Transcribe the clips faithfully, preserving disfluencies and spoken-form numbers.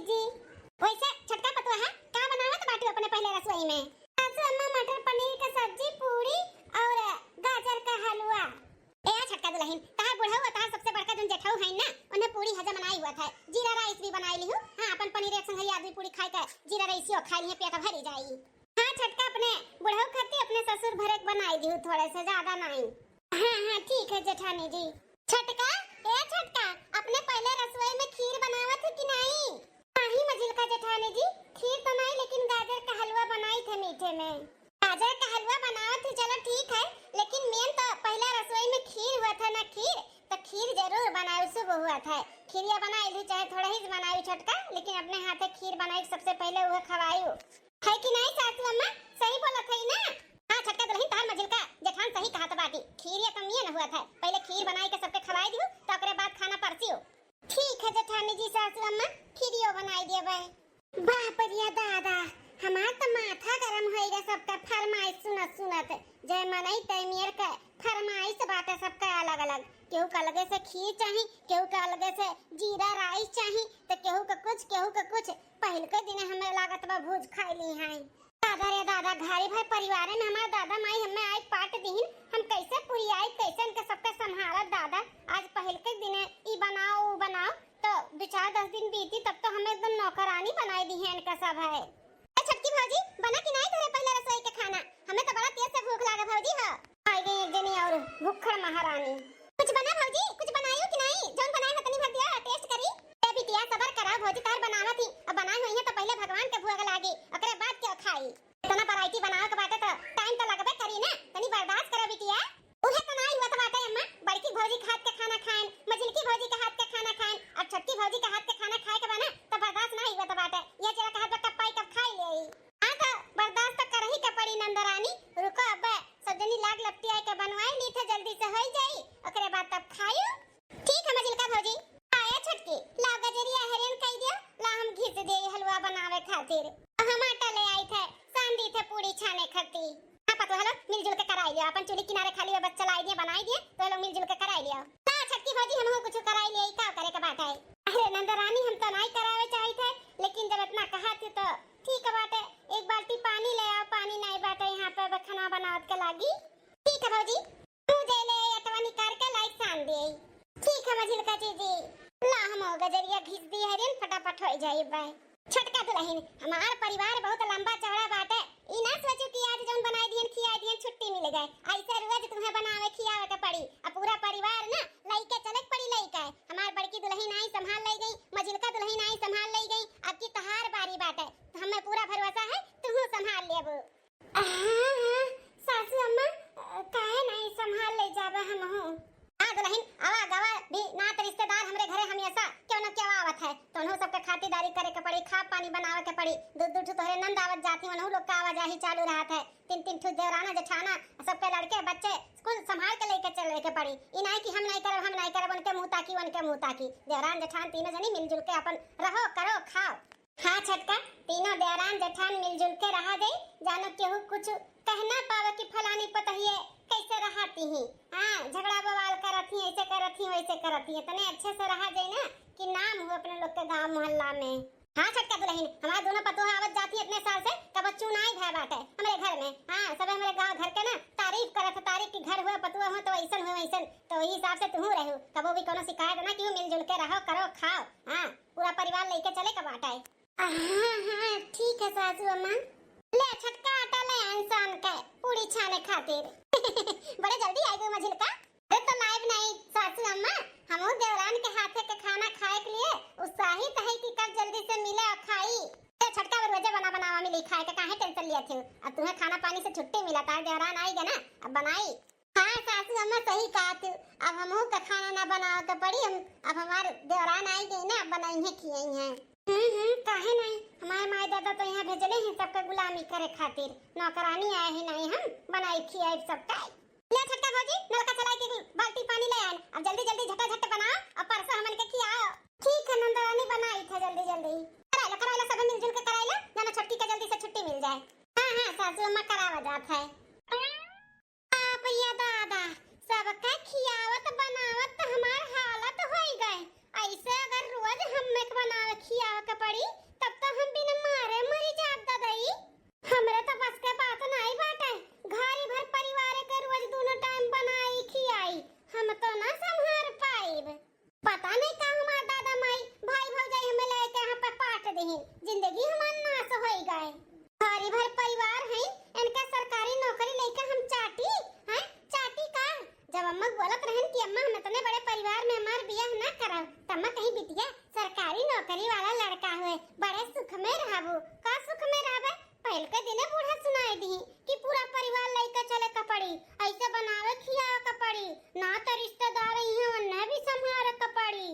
जी। वैसे छोटका पतोहा, का बनावत बाटू अपने पहले रसोई में? सासू अम्मा, मटर पनीर का सब्जी, पूरी और गाजर का हलवा। ए छोटका दुलहिन, तहार बुढ़ऊ और तहार सबसे बड़का जौन जेठऊ है ना, उन्हें पूरी हजम नाई हुआ था, जीरा राइस भी बनाई लिहू। हाँ, अपन पनीर एक संग आदमी पूरी खाए का जीरा राइसियो खाए लिहे, पेट भरी जाई। हाँ छोटका, अपने बुढ़ऊ खातिर अपने ससुर भरे के बनाई दिहू, थोड़े से ज्यादा नाई। हाँ हाँ ठीक है जेठानी जी। छोटका, ए छोटका, अपने पहले रसोई में खीर बनावत है कि नाई? नाहीं मझिलका जेठानी जी, खीर तो नाई, लेकिन गाजर का हलवा बनाई थे मीठे में। गाजर का हलवा बनावत है, चलो ठीक है, लेकिन मेन तो पहला रसोई में खीर हुआ था ना, खीर, तो खीर जरूर बनाए, शुभ हुआ था। खीरिया बनाए लू, चाहे थोड़ा ही बनाए छोटका, लेकिन अपने हाथे खीर बनाए, सबसे पहले वह खवायू। है कि नाई सासू अम्मा? सही बोलत है ना? हाँ छोटका दुलहिन, तहार मझिलका जेठान सही कहत बाटी, खीरिया कमिए न हुआ था। पहले खीर बनाई के सबके खवाई दिहू, तो ओकरे बाद खाना परसियो। ठीक है जेठानी जी, सासू अम्मा खीरियो बनाई देबे। बाप रे दादा, हमार तो माथा गरम होइगा सबका फरमाइश सुनत सुनत। जय मनई तय मेर के फरमाइश बाटे सबका अलग अलग। केहू के अलगे से खीर चाही, केहू के अलगे से जीरा राइस चाही, तो केहू के कुछ, केहू के कुछ। पहिल के दिने हमें लागत बा भूज खाई ली हैं। दादा रे दादा, घरे भर परिवारे में हमार दादा माई हमें आइ पाट दिहिन, हम कैसे पुरियाई, कैसे इनके सबके संभारब दादा। आज पहिल के दिने ई बनाओ, ऊ बनाओ, तो दो चार दस दिन बीती, तब तो हमें एकदम नौकरानी बनाई दिहे इनका सब है। ए छोटकी भौजी, बना कि नाई तोरे पहले रसोई के खाना? हमें तो बड़ा तेज से भूख लागे भौजी हो। आइ गई एक जनी और भुक्खड़ महारानी। कुछ बना भौजी, कुछ बनायो कि नाई? जौन बनाए हो तनी भर दिया, टेस्ट करी। ए बिटिया, सबर करा, भौजी तार बनावत ही। अब बनाए होई है तो पहले भगवान के भोग लागे, ओकरे बाद के खाई। इतना वैरायटी बनावे के बाटे तो टाइम तो लगबे करी ना, तनी बर्दाश्त करो बिटिया। उहे तो नाई हुआ तो बाटे अम्मा, बड़की भौजी के हाथ के खाना खाएन, मझिलकी भौजी के हाथ के खाना खाएन, अब छोटकी भौजी के हाथ के खाना खाए के बा ना, तो बर्दाश्त नाई हुआ तो बाटे। ये जरा कहा तो कब पाई कब खाई ले आई। हाँ तो बर्दाश्त तो करही के पड़ी नंदरानी। रुको अब सब जनी लाग लपटी आए के बनवाई ली थे, जल्दी से होई जाई, ओकरे बाद तब खायू। ठीक है मझिलका भौजी। आया छोटकी, लाओ गजरिया हरियन कई दियो, ला हम घिस दे हलवा बनावे खातिर। हम आटा ले आई थे, सान दी थे पूरी छाने खातिर। हाँ पतोह लोग, मिलजुल के कराई लियो, अपन चूल्ही किनारे खाली बा, बस चलाई दिए, बनाई दिए, तो लोग मिलजुल के कराई लियो। ला छोटकी भौजी, हमहू कुछ कराई लिए, का करे के बात है? अरे नंदरानी, हम तो नाई करावे चाहित है, लेकिन जब इतना कहा थी तो ठीक बाटे, एक बाल्टी पानी ले आओ, पानी नाई बाटे यहाँ पे खाना बनावत के लागी। ठीक है भौजी। तू दे ले, अटवा निकाल के लाइट सान दे। ठीक है मझिलका जीजी, ला हम गजरिया घिस दी हरिन, फटाफट हो जाई बे। छोटका दुलहिन, हमार परिवार बहुत लंबा चौड़ा बाटे, ई ना सोचू कि आज जौन बनाई दिहन खियाई दिहन छुट्टी मिल गए, ऐसे रोज तुम्हें बनावे खियावे के पड़ी। अब पूरा परिवार ना लइके चले के पड़ी लइका। हमार बड़की दुलहिन आई संभाल ले गई, मझिलका दुलहिन आई संभाल ले गई, अब की तहार बारी बाटे, हमें पूरा भरोसा है तुहू संभाल लेबू। हाँ, हाँ, सासू अम्मा, अ, काहे नाई संभाल ले जाबे हमहू। हाँ दुलहिन, आवा गवा भी नात रिश्तेदार हमरे घरे हमेशा क्यों न क्यों आवत है, तो उन्हों सबके खातिरदारी करे के पड़ी, खा पानी बनावे के पड़ी। दू दू ठो तोहरे नंद आवत जाती, उन्हों लोग का आवाजाही चालू रहत है, तीन तीन ठो देवराना जेठाना, सबके लड़के बच्चे कुल संभाल के लेके चले के पड़ी। ई नाई कि हम नाई करब, हम नाई करब, उनके मुँह ताकी, उनके मुँह ताकी। देवरान जेठान तीनों जनी मिलजुल के अपन रहो, करो, खाओ। हाँ छोटका, तीनों देवरान जेठान मिलजुल के रहा जाई, जानो केहू कुछ कह ना पावे कि फलानी पतहिए कैसे रहती ही। हाँ, झगड़ा बवाल करत ही, ऐसे करत ही, वैसे करत ही, इतने अच्छे से रहा जाई ना कि नाम हो अपने लोग के गांव मोहल्ला में। हाँ छोटका दुलहिन, हमार दोनों पतोह आवत जाती इतने साल से, कबो चुनाई भय बाटे हमरे घर में। हाँ, सबे हमरे गांव घर के ना तारीफ करत है, तारीफ कि घर हुए, पतोह हुए तो ऐसन हुए, वैसन। तो वही हिसाब से तुहू रहू, कबो भी कोनो शिकायत ना किहू, मिलजुल के रहो, करो, खाओ। हाँ, पूरा परिवार लेके चले के बाटे। हाँ, हाँ, ठीक है सासू अम्मा। ले छोटका आटा ले आन सान के पूरी छाने खातिर। बड़े जल्दी आई गई मझिलका। अरे तो लाइब नहीं सासू अम्मा, हमहू देवरान के हाथे के खाना खाए के लिए उत्साहित है कि कब जल्दी से मिले और खाई। ए छोटका, रोजे बना बनावा मिली खाए के, काहे टेंशन लिया थी? अब तुम्हें खाना पानी से छुट्टी मिला, तार देवरान आई गए ना, अब बनाई। हाँ सासू अम्मा सही कहा तू, अब हमहू का खाना ना बनावे के पड़ी, हम अब हमार देवरान आई गई ना, अब बनाई है खियाई है। हम्म हम्म, काहे नहीं, हमारे माई दादा तो यहाँ भेजले हैं सबका गुलामी करे खातिर, नौकरानी आए हैं नहीं, हम बनाई खियाई सबका। ले छोटका भौजी, नलका चलाई के बाल्टी पानी ले आए, अब जल्दी जल्दी झटाझट बनाओ और परसों हमन के खियाओ। ठीक है नंदरानी, बनाई थे जल्दी जल्दी। कराई लो, कराई लो, सब मिलजुल के कराई लो, जाना छोटकी के जल्दी से छुट्टी मिल जाए। हाँ हाँ सासू अम्मा, करावा जात है। बाप रे दादा, सबका खियावत बनावत तो हमार हालत होई गए। ऐसे अगर रोज हमें के बनावे खियावे के पड़ी अम्मा, हम इतने बड़े परिवार में हमार बियाह ना करब, तम्मा कहीं बिटिया सरकारी नौकरी वाला लड़का होए, बड़े सुख में रहबू। का सुख में रहबे? पहल के दिने बूढ़ा सुनाए दी कि पूरा परिवार लइके चले के पड़ी, ऐसे बनावे खियावे के पड़ी, ना तो रिश्तेदार इहाँ उन्हें भी संभाले के पड़ी।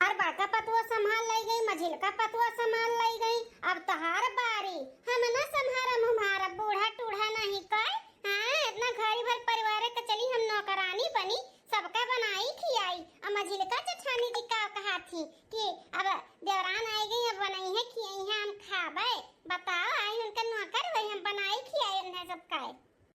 और बड़का पतुआ संभाल लई गई, मझिलका पतुआ संभाल लई गई, अब तोहार बारी, हम ना संभारम उम्हारब, बूढ़ा टूढ़ा नहीं कई। हाँ, इतना घरी भर परिवार के चली हम नौकरानी बनी, सबका बनाई खियाई। अब मझिलका जेठानी जी का कहा थी कि अब देवरान आई गई, अब बनाई है खियाई है हम खाबे। बताओ, आई उनका नौकर वही हम बनाई खियाई उन्हें सब खाए।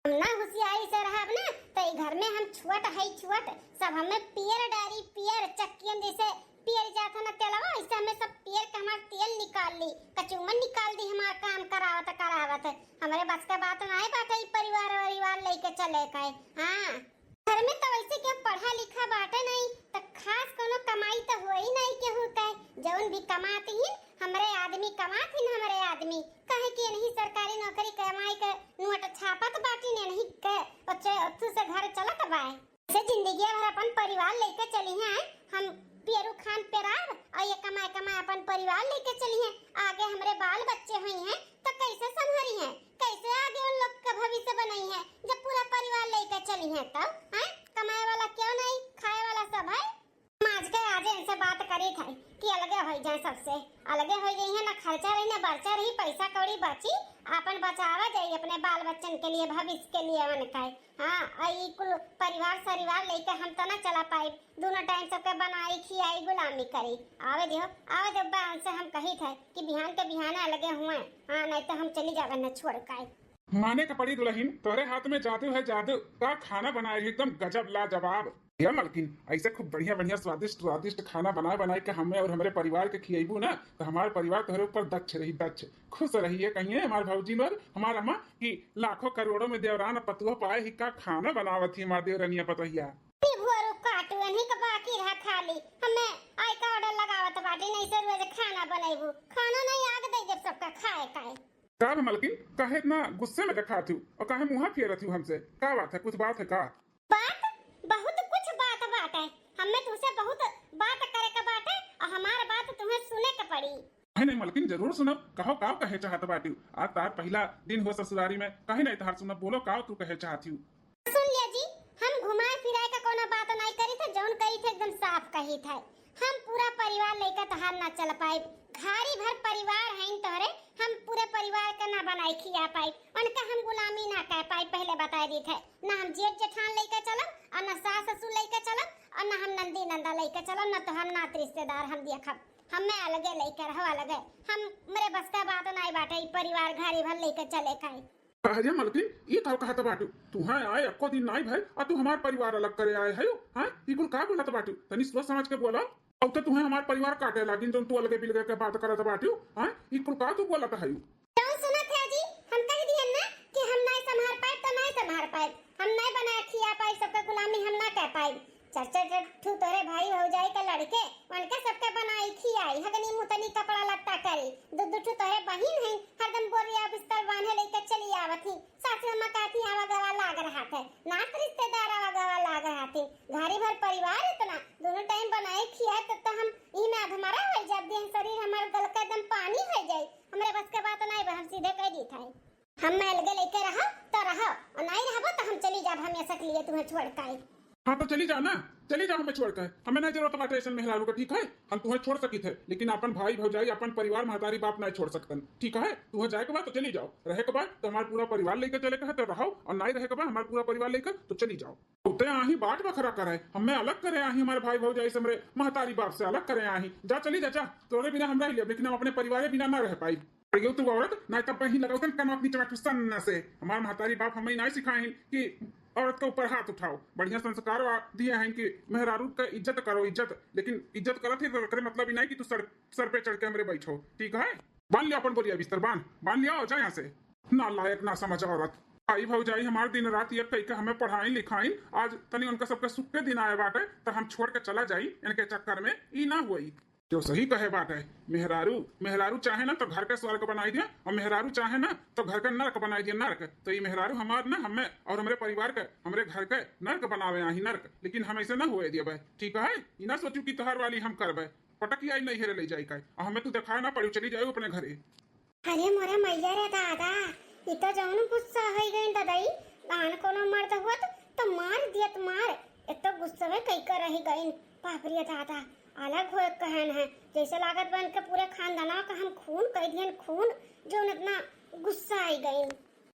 हम ना होशियारी से रहब ना, तो ई घर में हम छुअट है छुअट, सब हमें पियर डारी, पियर चक्कियन जैसे पियर जात है ना तेलवा, ऐसे हमें सब पियर के हमार तेल निकाल ली, कचूमन निकाल दी, हमार काम करावत करावत। हमरे बस के बात नाई बाटे ई परिवार वरिवार लेके चले के। हाँ, घर में तो वैसे के पढ़ा लिखा बाटे नहीं, तो खास कोनो कमाई तो होई नहीं केहू के। जौन भी कमात ही हमरे आदमी, कमात ही हमरे आदमी, काहे कि इन्हीं सरकारी नौकरी कमाई के नोट छापत बाटी ने नहीं के, ओचे ओथू से घर चलत बाए। से जिंदगी भर अपन परिवार लेके चली हैं, हम पियरू खान पेराब और ये कमाए कमाए अपन परिवार लेके चली हैं। आगे हमरे बाल बच्चे हुई हैं तो कैसे संभरी हैं, कैसे आगे उन लोग का भविष्य बनाई है जब पूरा परिवार लेके चली हैं तब? हैं, कमाए वाला क्यों नहीं, खाए वाला सब है। हम आज के आज इनसे बात करी थे कि अलगे हो जाए सबसे, अलगे हो जाई है, ना खर्चा रही ना बर्चा रही, पैसा कौड़ी बची, अपन बचावा जाई अपने बाल बच्चन के लिए, भविष्य के लिए उनका। हाँ, और ई कुल परिवार सरिवार लेके हम तो ना चला पाई, दोनों टाइम सबके बनाई खियाई गुलामी करी। आवे दियो, आवे दियो, बहन से हम कही थे कि बिहान के बिहान अलगे हुए। हाँ, नहीं तो हम चली जावे न छोड़ के। माने के पड़ी दुल्हन, तोरे हाथ में जादू है जादू, का खाना बनाए एकदम गजब लाजवाब। या मलकिन, ऐसे खूब बढ़िया बढ़िया स्वादिष्ट स्वादिष्ट खाना बनाए बनाए के हमें और हमरे परिवार के खियाइबू ना, तो हमार परिवार तोहरे ऊपर दक्ष रही, दक्ष। खुश रही है कहिए हमार भौजी लोग, हमार अम्मा, कि लाखों करोड़ों में देवरान पतुआ पाए ही का खाना बनावत ही हमार देवरनिया पतोहिया। ई भोरू काटू, इन्हीं के बाकी रहा खाली। हमें आई का ऑर्डर लगावत बाटी, नहीं से रोज खाना बनैबू, खाना नहीं आग दे जब सबका खाए खाए। का बा मलकिन, काहे इतना गुस्से में देखात हू और काहे मुँह फेरत हू हमसे? का बात है, कुछ बात है का? बात? बहुत कुछ बात बाटे, हमें तुमसे बहुत बात करे के बाटे और हमार बात तुम्हें सुने के पड़ी। काहे नहीं मलकिन, जरूर सुनब। कहो, का कहे चाहत बाटू? आज तार पहिला दिन हो ससुरारी में, काहे नहीं तार सुनब? बोलो, का तू कहे चाहत हू? सुन लिया जी, हम घुमाए फिराए का कोनो बात नहीं करी थे, जौन कही थे एकदम साफ कही थे। हम पूरा परिवार लेकर तहार ना चल पाए, घारी भर परिवार है तोहरे, हम पूरे परिवार का ना बनाए खिया पाए, उनका हम गुलामी ना कह पाए, पहले बता दी थे। ना हम जेठ जेठान लेकर चलब और ना सास ससुर लेकर चलब और ना हम नंदी नंदा लेकर चलब, ना तो हम नात रिश्तेदार हम देखब। हमें अलगे लेकर रहो, अलगे। हम, मेरे बस का बात नाई बाटे, ई परिवार घारी भर लेकर चले खाए। अरे मलकिन, ई का कहत बाटू? तुहें आए एको दिन नाई भय, आ तू हमार परिवार अलग करे आए है? हाँ, ई कुल का बोलत बाटू? तनी सोच समझ के बोला। अब तो तुहें हमार परिवार काटे लागिन, जौन तू अलगे बिलगे के बात करत बाटू। हाँ, ई कुल का तू बोलत है? जौन सुनत है जी, हम कह दिहन ना कि हम नाई संभार पाए तो नाई संभार पाए, हम नाई बनाए खिया पाए, सबका गुलामी हम ना कह पाए। चार चार ठू तोहरे भाई भौजाई के लड़के, उनके सबके बनाई खियाई, हगनी मुतनी कपड़ा लत्ता करी। दू दू ठू तोहरे बहिन हैं, हरदम बोरिया बिस्तर बांधे लेके चली आवत ही। सासू अम्मा कहती आवा गवा लाग रहा थे, नात रिश्तेदार आवा गवा लाग रहा थे। घारी भर परिवार इतना, दोनों टाइम बनाए खियाए तब तो हम ई में अधमरा हो जाब, देह शरीर हमार गल के एकदम पानी हो जाए। हमरे बस के बात नहीं बा, हम सीधे कह दी था। हम मैं अलगे लेके रहो तो रहो, और नहीं रहबो तो हम चली जाब, हम ऐसा के लिए तुम्हें छोड़ के आई। हाँ तो चली जाओ ना, चली जाओ हमें छोड़ के। हमें नहीं जरूरत बाटे ऐसन मेहरारू का, ठीक है? हम तुम्हें छोड़ सकी थे, लेकिन अपन भाई भौजाई, अपन परिवार, महतारी बाप नहीं छोड़ सकतन, ठीक है? तुम्हें जाए के बाद तो चली जाओ, रहे के बाद तो हमारा पूरा परिवार लेके चले के है तो रहो, और नहीं रहे के बाद हमारा पूरा परिवार लेकर तो चली जाओ। उते आही बाट बखरा करे, हमें अलग करे आही, हमारे भाई भौजाई से, हमरे महतारी बाप से अलग करे आही। जा चली जा, जा, तोरे बिना हम रह लिया, लेकिन हम अपने परिवार बिना ना रह पाई। अरे तू औरत, ना तब बहिन लगाओ तन कनवा अपनी चमाचू सन्न से। हमार महतारी बाप हमें ना सिखाइन कि औरत के ऊपर हाथ उठाओ। बढ़िया संस्कार वा दिए हैं कि मेहरारू का इज्जत करो, इज्जत। लेकिन इज्जत करत ही तो एकरे मतलब ही नहीं कि तू सर, सर पे चढ़ के हमरे बैठो, ठीक है? बांध लिया अपन बोरिया बिस्तर, बांध, बांध लिया और जा यहाँ से। नालायक, ना समझ औरत। आई भौजाई हमार दिन रात एक कई के हमें पढ़ाई लिखाई, आज तनी उनका सबके सुख के दिन आए बाटे, तो हम छोड़ के चला जाई इनके चक्कर में, ई ना हुई। यो सही कहे बाटे। मेहरारू, मेहरारू चाहे ना तो घर के स्वर्ग बनाई दे, और मेहरारू चाहे ना तो घर के नरक बनाई दे, नरक। तो ये मेहरारू हमार ना, हमें और हमरे परिवार के, हमरे घर के नरक बनावे आही, नरक। लेकिन हम ऐसे ना हुए दिए भाई, ठीक है? ई ना सोचू कि तोहार वाली हम करबे, पटक आई नहीं हेरे ले जाई का, और हमें तू देखा ना पड़ू, चली जाऊ अपने घरे। अरे मोरे मैया रे दादा, ई तो जौन गुस्सा होइ गइन ददई, आन कोनो मर्द होत तो मार दियत मार, एतो गुस्सवे कई कर रही गइन। बाप रे दादा, अलग होए कहन है, जैसे लागत बा इनके पूरे खानदानवा का हम खून कई दिहन, खून, जौन इतना गुस्सा आई गइन।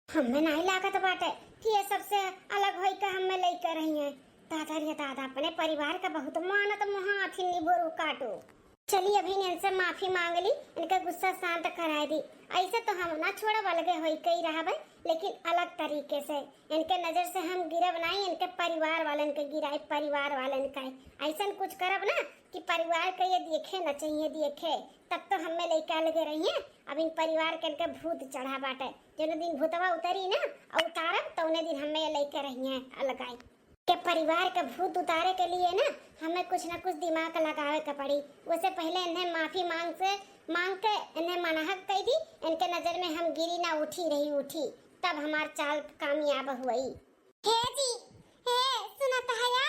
हमें नहीं लागत बाटे कि ये सबसे अलग होई के हमें लइके रही हैं। दादा रे दादा, अपने परिवार का बहुत मानत मुहा अथी निबोरू काटू। चली, अभी इनसे माफी मांग ली, इनका गुस्सा शांत कराए दी। ऐसे तो हम ना छोड़ब, अलगे होई के ही रहबे, लेकिन अलग तरीके से। इनके नजर से हम गिरब नहीं, इनके परिवार वालन के गिराई, परिवार वालन का। ऐसन कुछ करब ना कि परिवार के ये देखे ना चाहिए, देखे, तब तो हमें लइके अलगे रहिए। अब इन परिवार के इनके भूत चढ़ा बाटे, जौन दिन भूतवा उतरी ना और उतारब, तौने दिन हमें लइके रहिए अलगाई। के परिवार के भूत उतारे के लिए ना हमें कुछ ना कुछ दिमाग लगावे के पड़ी। उससे पहले इन्हें माफी मांग से, मांग के इन्हें मनाहक कई दी, इनके नजर में हम गिरी ना, उठी रही उठी, तब हमार चाल कामयाब हुई। हे जी, हे सुनत हया?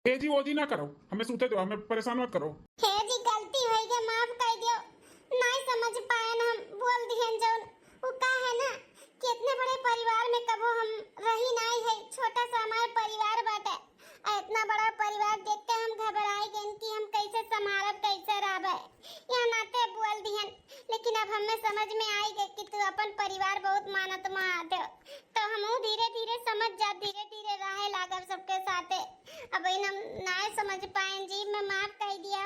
हे जी, वो जी ना करो, हमें सूते दो, हमें परेशान मत करो। हे जी, गलती होई गई, माफ कर दियो। नहीं समझ पाए ना हम, बोल दिहन जौन। वो का है ना कि इतने बड़े परिवार में कबो हम रही नहीं है, छोटा सा हमारे परिवार बाटे। और इतना बड़ा परिवार देख के हम घबराई गइन कि हम कैसे संभालब, कैसे रहबे। यहाँ नाते बोल दिहन, लेकिन अब हमें समझ में आई गए कि तू अपन परिवार बहुत मानत महादेव। तो हमहू धीरे धीरे समझ जा, धीरे धीरे रहे लागब सबके साथे। अब इन हम नाय समझ पाएन जी, मैं माफ कह दिया।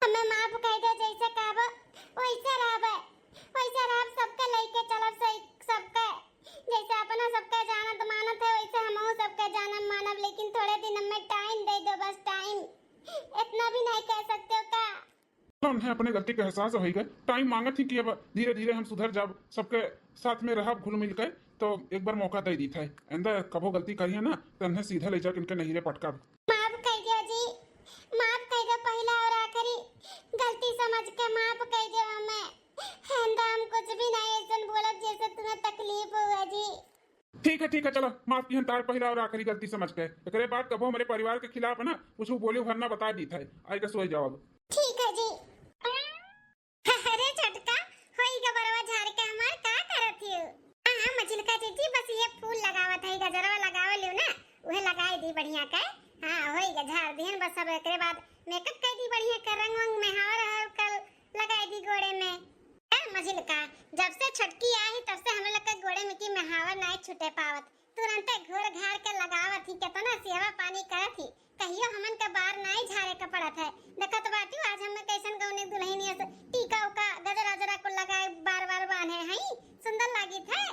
हमें माफ कह दे, जैसे कहब वैसे रहबे, वैसे रहब, सबके लेके चलब सही, सबके जैसे अपना सबके जानत मानत है वैसे हमहू सबके जानब मानब, लेकिन थोड़े दिन हमें टाइम दे दो, बस टाइम, इतना भी नहीं कह सकते हो का? तो उन्हें अपने गलती का एहसास होई गए, टाइम मांगत ही कि अब धीरे धीरे हम सुधर जाब, सबके साथ में रहब घुल मिल के। तो एक बार मौका दे दी था, आइंदा कबो गलती करिए ना तो उन्हें सीधा ले जाके इनके नहिरे पटकब। माफ कर दियो जी, माफ कर दो, पहला और आखिरी गलती समझ के माफ कर दियो हमें। आइंदा हम कुछ भी नहीं ऐसन बोलब जैसे तुम्हें तकलीफ हुआ जी। ठीक है, ठीक है, चलो, माफ किहन तार पहिला और आखिरी गलती समझ के। एकरे बाद कबो हमरे परिवार के खिलाफ ना कुछ बोले भर ना बता दी था। आई के सोई जाओ अब। ठीक है जी। अरे छोटका, होई गबरवा झाड़ के हमार का करत हियो? हाँ, हाँ, मझिलका जीजी, बस ये फूल लगावत है, गजरवा लगावे लियो ना, उहे लगाई दी बढ़िया के। हाँ, होई ग झाड़ दिहन, बस अब एकरे बाद मेकअप कर दी बढ़िया के, रंग वंग में हावर हल्का लगाई दी गोड़े में। ए मझिलका, जब से छोटकी आई तब से हम लोग के गोड़े में की महावर नाई छूटे पावत। तुरंते घोर घार के लगावत ही, केतना सेवा पानी करत ही, कहियो हमन के बार नाई झारे के पड़त है। देखत बाटियो आज हमें कैसन गौनी दुल्हनिया से टीका उका गजरा उजरा को लगाए बार बार बांधे हई, सुंदर लागित है।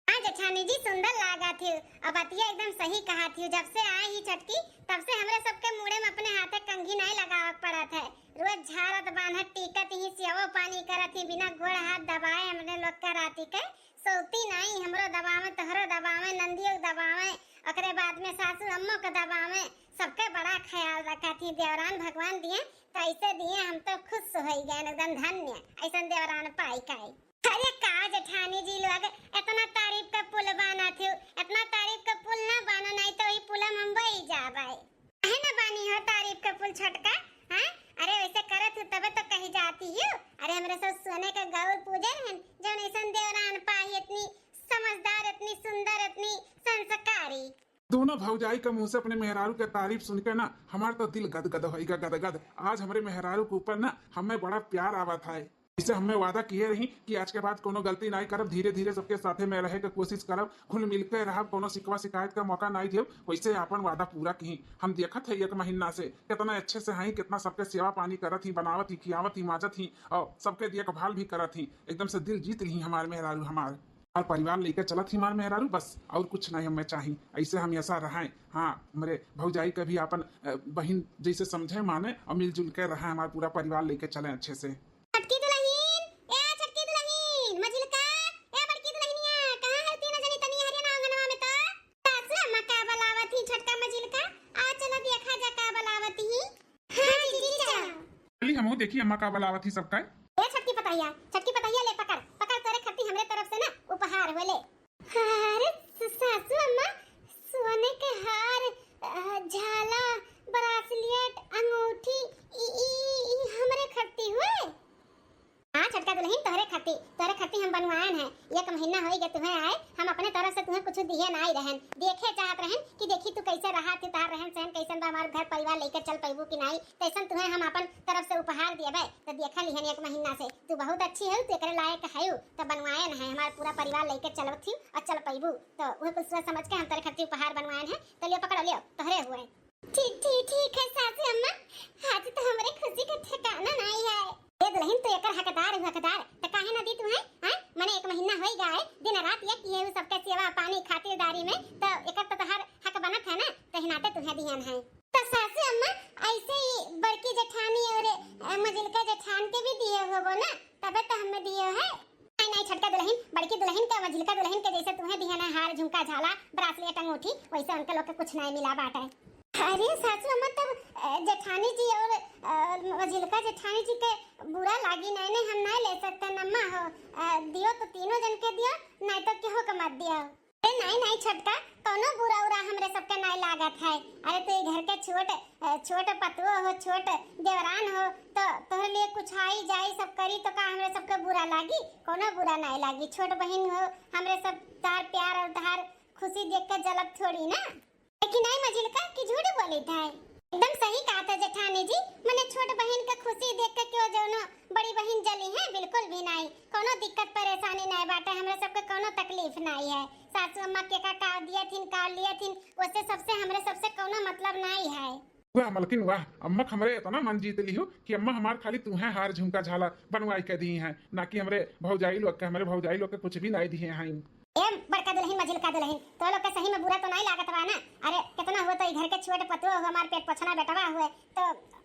हाँ जेठानी जी, सुंदर लागत ही। अब बतिया एकदम सही कहत ही, जब से आई ही छोटकी तब से हमरे सबके मुड़े में अपने हाथे कंघी नाई लगावे के पड़त है, रोज झारत बांधत टीकत ही, सेवो पानी करत ही, बिना गोड़ हाथ दबाए हमरे लोग के राती के सोती नाई, हमरो दबावे, तोहरो दबावे, नंदियो के दबावे, ओकरे बाद में सासू अम्मो के दबावे, सबके बड़ा ख्याल रखत ही। देवरान भगवान दिए तो ऐसे दिए, हम तो खुश हो गए एकदम धन्य, ऐसन देवरान पाई काई। अरे का जेठानी जी लोग, इतना तारीफ का पुल बाना थे, इतना तारीफ का पुल ना बाना, नहीं तो ई पुल हम बही जाबे। काहे ना बानी हो तारीफ के पुल छोटका, हाँ? अरे वैसे करत हूँ तबे तो कही जाती हूँ। अरे हमरे सब सोने के गौर पूजे रहन, जौन ऐसन देवरान पाही, इतनी समझदार, इतनी सुंदर, इतनी संस्कारी। दोनों भौजाई के मुंह से अपने मेहरारू के तारीफ सुन के ना हमार तो दिल गदगद होइगा, गदगद। आज हमरे मेहरारू के ऊपर ना हमें बड़ा प्यार आवत है। जैसे हमें वादा किए रही कि आज के बाद कोनो गलती नाई करब, धीरे धीरे सबके साथे में रहे के कोशिश करब, घुल मिल के रहब, कोनो शिकवा शिकायत का मौका नाई देब, वैसे आपन वादा पूरा किही। हम देखत है एक महीना से कितना अच्छे से हई, कितना सबके सेवा पानी करत ही, बनावत ही, खियावत ही, माजत ही और सबके देखभाल भी करत ही। एकदम से दिल जीत लिही हमार मेहरारू हमार। और परिवार लेके चलत ही हमार मेहरारू, बस और कुछ नहीं हमें चाही। ऐसे हमेशा रहें। हाँ, हमरे भौजाई के भी आपन, अ, बहिन जैसे समझे माने और मिलजुल के रहें, हमार पूरा परिवार लेके चलें अच्छे से। छोटकी दुलहिन, ए छोटकी दुलहिन, मझिलका, ए बड़की दुलहिनिया, कहाँ है तीनों जनी? तनी हरिया ना आंगनवा में तो। सासू अम्मा का बलावत ही छोटका मझिलका, आ चला देखा जा का बलावत ही। हाँ जीजी चला। चली हमहू देखी अम्मा का बुलावत ही सबका। ए छोटकी पतहिया, छोटकी पतहिया, ले पकड़, पकड़, तोरे खातिर हमरे तरफ से ना उपहार हो, ले। अरे स-, सासू अम्मा, सोने के हार, अ, झाला, ब्रासलेट, अंगूठी, ई, ई, ई हमरे खातिर हुए। हाँ छोटका दुलहिन, तोहरे खातिर, तोहरे खातिर हम बनवाएन है। एक महीना होई गए तुहें आए, हम अपने तरफ से तुहें कुछ दिहे नाई रहन, देखे चाहत रहन कि देखी तू कैसे रहा थी, तोहार रहन सहन कैसन बा, हमार घर परिवार लेके चल पैबू कि नाई, तैसन तुहें हम अपन तरफ से उपहार देबे। तो देखा लिहन एक महीना से तू बहुत अच्छी है, तू एकरे लायक है, तो बनवाएन है, हमार पूरा परिवार लेके चलत थी और चल पैबू, तो वह कुछ सोच समझ के हम तोहरे खातिर उपहार बनवाएन है। तो लियो पकड़ लियो, तोहरे हुए। ठीक, ठीक, ठीक है सासू अम्मा, आज तो हमरे खुशी का ठिकाना नाई है। ए दुलहिन, तू एकर हकदार हु, हकदार, त काहे ना दी तुहें? हैं? मने एक महीना होई गए, दिन रात ये किए हु सबके सेवा पानी खातिरदारी में, त एकर तो तोहार हक बनत है ना, तही नाते तुहें दिहन है। त सासू अम्मा, ऐसे ही बड़की जेठानी और, अ, मझिलका जेठान के भी दिए होबो ना, तबे तो हमें दिए है। नहीं, नहीं, छोटका दुलहिन, बड़की दुलहिन के, मझिलका दुलहिन के जैसे तुहें दिहन है हार, झुमका, झाला, ब्रासलेट, अंगूठी, वैसे उनके लोग के कुछ नहीं मिला बाटे। अरे सासू अम्मा, तब, अ, जेठानी जी और, अ, मझिलका जेठानी जी के बुरा लागी, नहीं, नहीं, हम नहीं ले सकते अम्मा हो। अ, दियो तो तीनों जन के दियो, नहीं तो केहू के मत दियो। अरे नाई, नाई छोटका, कौनो बुरा उरा हमरे सबके नाई लागत है। अरे तू ई घर के छोट, अ, छोट पतुओ हो, छोट देवरान हो, तो तोहरे लिए कुछ आई जाई सब करी तो का हमरे सबके बुरा लागी? कौनो बुरा नाई लागी। छोट बहिन हो, हमरे सब तोहार प्यार और तोहार खुशी देख के जलब थोड़ी ना। लेकिन नाई मझिलका कि झूठ बोलित है। एकदम सही कहत है जेठानी जी, मने छोट बहिन के खुशी देख के क्यों जौनो बड़ी बहिन जली है, बिल्कुल भी नाई, कौनो दिक्कत परेशानी नाई बाटे, हमरे सबके कौनो तकलीफ नाई है। सासू अम्मा के का, का दिए थिन, का लिए थिन, ओसे सबसे हमरे सबसे कौनो मतलब नाई है। वाह मलकिन वाह, अम्मा हमरे इतना मन जीत लिहू कि अम्मा हमार खाली तुहें हार झुमका झाला बनवाई के दी हैं, ना कि हमरे भौजाई लोग के, हमरे भौजाई लोग के कुछ भी नाई दिए हैं। ए बड़का दुलहिन, मझिलका दुलहिन, तो लोग के सही में बुरा तो नाई लागत बा ना? अरे कितना हुए तो ई घर के छोट पतुआ हुए, हमार पेट पोछना बेटवा हुए, तो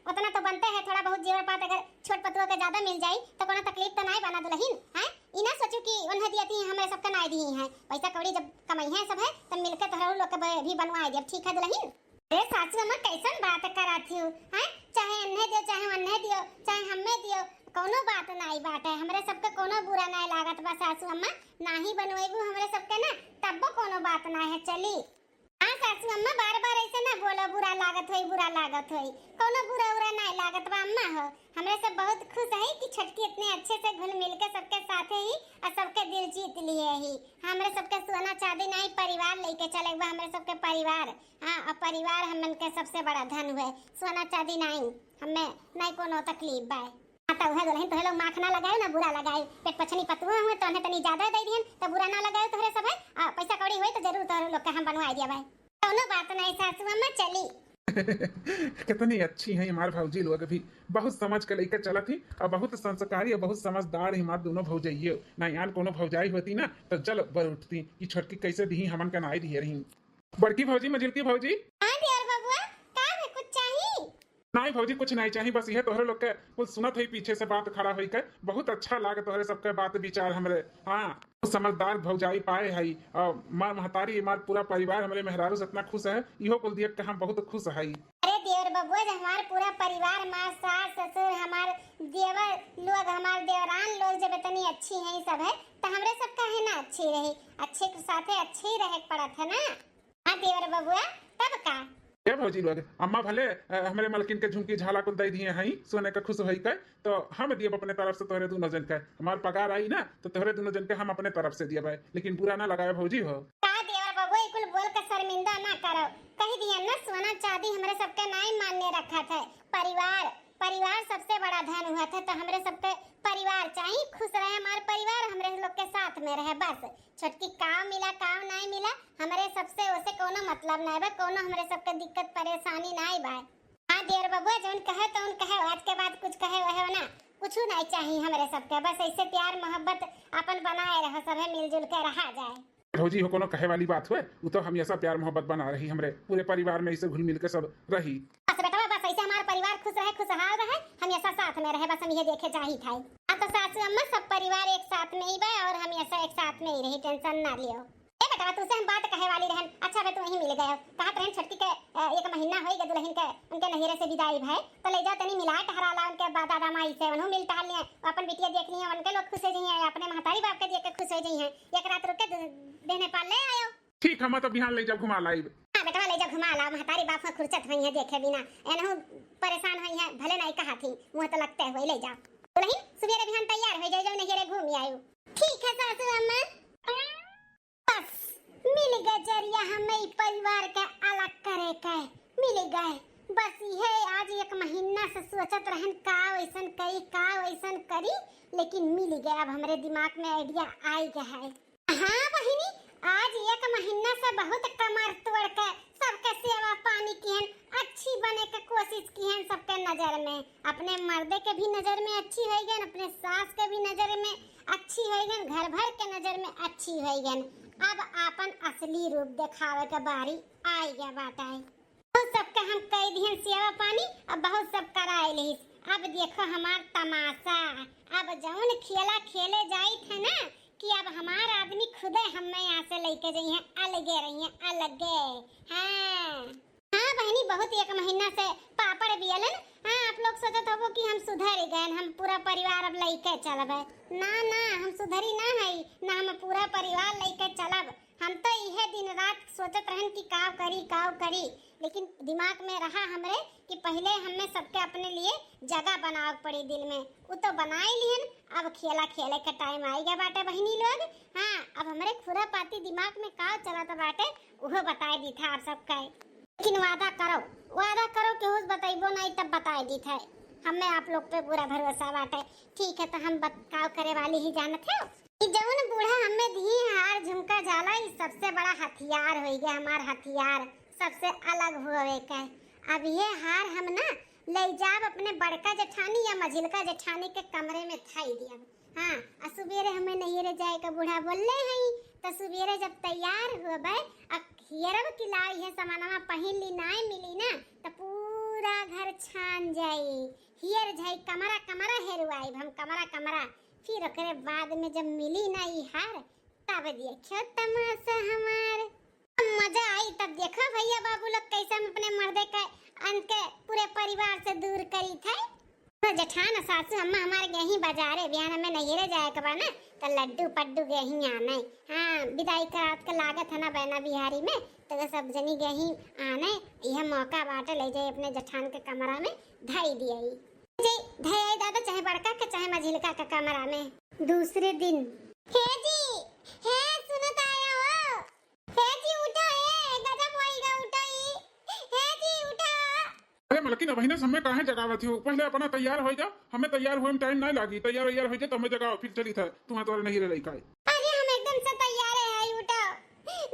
उतना तो बनते है, थोड़ा बहुत जेवर पात अगर छोट पतुआ के ज्यादा मिल जाई तो कोनो तकलीफ तो नाई बना दुलहिन, हैं? ई ना सोचू कि उन्हें दिया थी हमरे सबके नाई दी हैं, पैसा कौड़ी जब कमाई है सब है तब मिलके तोहरा लोग के ब-, भी बनवाए दिया, ठीक है दुलहिन? अरे सासू अम्मा कैसन बात करत हियो, हैं? चाहे अन्हे दियो, चाहे वन्हे दियो, चाहे हम्मे दियो, कौनो बात नाई बाटे, हमरे सबके कौनो बुरा नाई लागत बा सासू अम्मा, नाही बनवेबू हमरे सबके ना, तब्बो कौनो बात नाई है, चली। हाँ सासू अम्मा, बार बार ऐसे ना बोलो, बुरा लागत होई, बुरा लागत होई, कौनो बुरा उरा नाई लागत बा अम्मा हो, हमरे सब बहुत खुश है कि छोटकी इतने अच्छे से घुल मिल के सबके साथे ही और सबके दिल जीत लिए ही। हमरे सबके सोना चांदी नाई, परिवार लेके चले बा हमरे सबके परिवार। हाँ, और परिवार हमन के सबसे बड़ा धन हुए, सोना चांदी नाई, हमें नाई कोनो तकलीफ बा। हाँ, तो उहे दुलहिन, तोहे लोग माख ना लगाए ना बुरा लगाए, पेट पछनी पतुआ हुए तो उन्हें तनी ज्यादा दे दिहन, तो बुरा ना लगाए तोहरे सब है। आ, पैसा कौड़ी हुई तो जरूर तोहरे लोग के हम बनवाए दिया भाई, कोनो बात नहीं सासू अम्मा, चली। कितनी अच्छी हैं हमार भौजी लोग भी, बहुत समझ के लेके चलत ही और बहुत संस्कारी और बहुत समझदार ही हमार दोनों भौजाइये। ना यान कोनो भौजाई होती ना तो जल बर उठती कि छोटकी कैसे दी हमन के नाई दिए रही। बड़की भौजी, मझिलकी भौजी। हाँ देवर बबुआ, का है, कुछ चाही? नाई भौजी, कुछ नाई चाही, बस यह तोहरे लोग के कुछ सुनत है पीछे से बात खड़ा होई के, बहुत अच्छा लागे तोहरे सबके बात विचार हमरे। हाँ, समझदार भौजाई पाए है और मार महतारी, मार पूरा परिवार हमरे मेहरारू से इतना खुश है, इहो कुल देख के हम बहुत खुश है। अरे देवर बबुआ, जब हमार पूरा परिवार, हमार सास ससुर, हमार देवर लोग, हमार देवरान लोग जब इतनी अच्छी हैं सब है, तो हमरे सब काहे ना अच्छी रही? अच्छे के साथे अच्छे ही रहे के पड़त है ना। हाँ देवर बबुआ, तब का? ए भौजी लोग, अम्मा भले, अ, हमरे मलकिन के झुमकी झाला कुल दे दिए हैं, सोने के खुश होई के, तो हम दियब अपने तरफ से तोहरे दोनों जन के। हमार पगार आई ना, तो तोहरे दोनों जन के हम अपने तरफ से दियब, लेकिन बुरा ना लगाए भौजी हो। का देवर बबुआ, ई कुल बोल के शर्मिंदा ना करो। कह दिया ना, सोना चांदी हमरे सबके नाई मान्य रखत है। परिवार, परिवार सबसे बड़ा धन हुआ था, तो हमरे सबके परिवार चाही, खुश रहे हमार परिवार, हमरे लोग के साथ में रहे बस। छोटकी काव मिला, काव नाई मिला, हमरे सबसे ओसे कोनो मतलब नाई बा, कोनो हमरे सबके दिक्कत परेशानी नाई बा। हाँ देवर बबुआ, जौन कहे तौन कहे, आज के बाद कुछ कहे वहे ना, कुछ नाई चाही हमरे सबके, बस ऐसे प्यार मोहब्बत अपन बनाए रहो, सभे मिलजुल के रहा जाए। भौजी हो, कोनो कहे वाली बात हुए, उ तो हमेशा प्यार मोहब्बत बना रही हमरे पूरे परिवार में, ऐसे घुल मिल के सब रही। बस बेटवा, बस ऐसे हमार परिवार खुश रहे, खुशहाल रहे, हमेशा साथ में रहे, बस हम ये देखे चाहित है। अब तो सासू अम्मा सब परिवार एक साथ में ही बा और हमेशा एक साथ में ही रही, tension ना लियो। ए का तुसे हम बात कहे वाली रहन, अच्छा भे तू वहीं मिल गए। कहत रहन छोटकी के, अ, एक महीना होई गए दुल्हन के, उनके नैहरे से विदाई भए, तो ले जा तनी मिलाए टहराला उनके बा-, दादा माई से, उन्हों मिल टहर लिए, अपन बिटिया देख लिए, उनके लोग खुश हो जाइए, अपने महतारी बाप के देख के खुश हो जाइए। एक रात रुक के दे-, देहने पाल ले आयो। ठीक है, मैं तो बिहान ले जा घुमा लाइब। हाँ बेटवा, ले जा घुमा ला, महतारी बाप में खुरचत हुई है देखे बिना, एनहु परेशान हुई है, भले नहीं कहा थी, मुँह तो लगते हुए ले जा। दुल्हन सुबेरे बिहान तैयार हो जाए, जाओ नैहरे घूम आयो। ठीक है सासू अम्मा। बस, मिल गए जरिया हमें ई परिवार के अलग करे के, मिल गए। बस इहे आज एक महीना से सोचत रहन का वैसन करी, का वैसन करी, लेकिन मिल गए। अब हमरे दिमाग में idea आई गया है। हाँ बहिनी, आज एक महीना से बहुत कमर तोड़ के सबके सेवा पानी किहन, अच्छी बने के कोशिश किहन सबके नजर में। अपने मर्दे के भी नजर में अच्छी होइगन, अपने सास के भी नजर में अच्छी होइगन, घर भर के नजर में अच्छी होइगन। अब आपन असली रूप देखावे के बारी आइ गया बाटे। बहुत सबके हम कई दिहन सेवा पानी, अब बहुत सब कराए लिहिस। अब देखो हमार तमाशा, अब जौन खेला खेले जाइत है ना, कि अब हमार आदमी खुदे हमें यहाँ से लेके जइहैं, अलगे रहिहैं, अलगे। हाँ। हाँ बहिनी, बहुत एक महीना से पापड़ बियलन। हाँ, आप लोग सोचत होबो कि हम सुधर गए, हम पूरा परिवार अब लेके चलबे। ना, ना, हम सुधरी ना हई, ना हम पूरा परिवार लेके चलब। हम तो इहे दिन रात सोचत रहन कि काव करी, काव करी, लेकिन दिमाग में रहा हमरे कि पहिले हमें सबके अपने लिए जगह बनावे के पड़ी दिल में। उ तो बनाए लिहन, अब खेला खेले के time आइ गया बाटे बहिनी लोग। हाँ, अब हमरे खुरापाती दिमाग में का चलत बाटे, उहो बताए दी था आप सबके। लेकिन वादा करो, वादा करो केहू से बतइबो नहीं, तब बताए दी था। हमें आप लोग पे पूरा भरोसा बाटे। ठीक है, तो हम बत-, काव करे वाली ही जानत है। ई जौन बूढ़ा हमें दिही हार झुमका झाला, ई सबसे बड़ा हथियार होई गया हमार हथियार, सबसे अलग होवे के। अब ये हार हम ना ले जाब अपने बड़का जेठानी या मझिलका जेठानी के कमरे में धई दियब। हाँ, आ सुबेरे हमें नैहरे जाए के बूढ़ा बोलले हई, त सुबेरे जब तैयार होबे, आ हियरब कि लाई है सामानवा पहिन ली, नाय मिली ना, त पूरा घर छान जाई, हियर जाई, कमरा कमरा हेरुआई हम, कमरा कमरा। फिर ओकरे बाद में जब मिली ना ई हार, तब देखियो तमाशा हमार। मजा आई तब देखो भैया बाबू लोग कैसे हम अपने मर्दे के अंत के पूरे परिवार से दूर करी थे। तो जेठान सासू अम्मा हमारे गई बाजारे, बिहान हमें नैहरे जाए के बा ना, तो लड्डू पड्डू गई आने। हाँ, विदाई करात के लागत है ना बहना बिहारी में, तो वो सब जनी गई आने। यह मौका बाटे, ले जाई अपने जेठान के कमरा में धई दिए। जी, धई आई दादा, चाहे बड़का के, चाहे मझिलका के कमरा में। दूसरे दिन। हे जी, हे सुनत आया हो? हे जी, उठा, हे गजब होइगा, उठा ई। हे जी, उठा। अरे मलकिन, अबहिने से हमें काहे जगावत हो? पहिले अपना तैयार होइ जा, हमें तैयार होए में time नहीं लागी, तैयार वैयार होइ जा तो हमें जगाओ, फिर चली था, तुम्हारे तोरे नैहरे लइका है। अरे हम एकदम से तैयार है, आई उठा।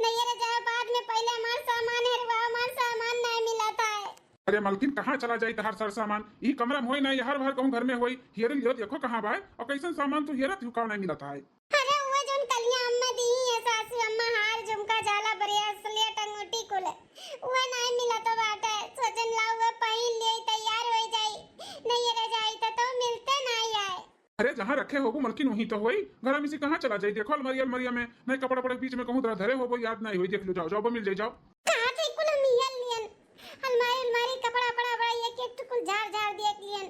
नैहरे जाए बाद में पहिले हमार सामान हेरवा, हमार सामान नहीं मिला था। अरे मलकिन, कहाँ चला जाई तहार सर सामान? ई कमरा में होई ना, ये हर भर कहूँ घर में होई। हियर लियो, देखो कहाँ बा, और कैसन सामान तू हियरत हूँ, का नहीं मिलत है? अरे वो जौन कलिया अम्मा दी है, सासू अम्मा हार, झुमका, झाला, bracelet, अंगूठी कुल, वो नहीं मिलत बाटे। सोचन ला वो पहिन ले, तैयार हो जाई, नैहरे जाई त तो मिलते नहीं आए। अरे, जहाँ रखे होबो मलकिन, वहीं तो होई। घर में से कहाँ चला जाई? देखो अलमारी, अलमारिया में नहीं कपड़ा पड़े, बीच में कहूँ धरे होबो, याद नहीं होई। देख लो, जाओ, जाओ, मिल जाई, जाओ। कहाँ थे कुल हम हियर लियन? अलमारी, अलमारी, कपड़ा, कपड़ा, बड़ा एक, एक टुकुल झार, झार देख लियन।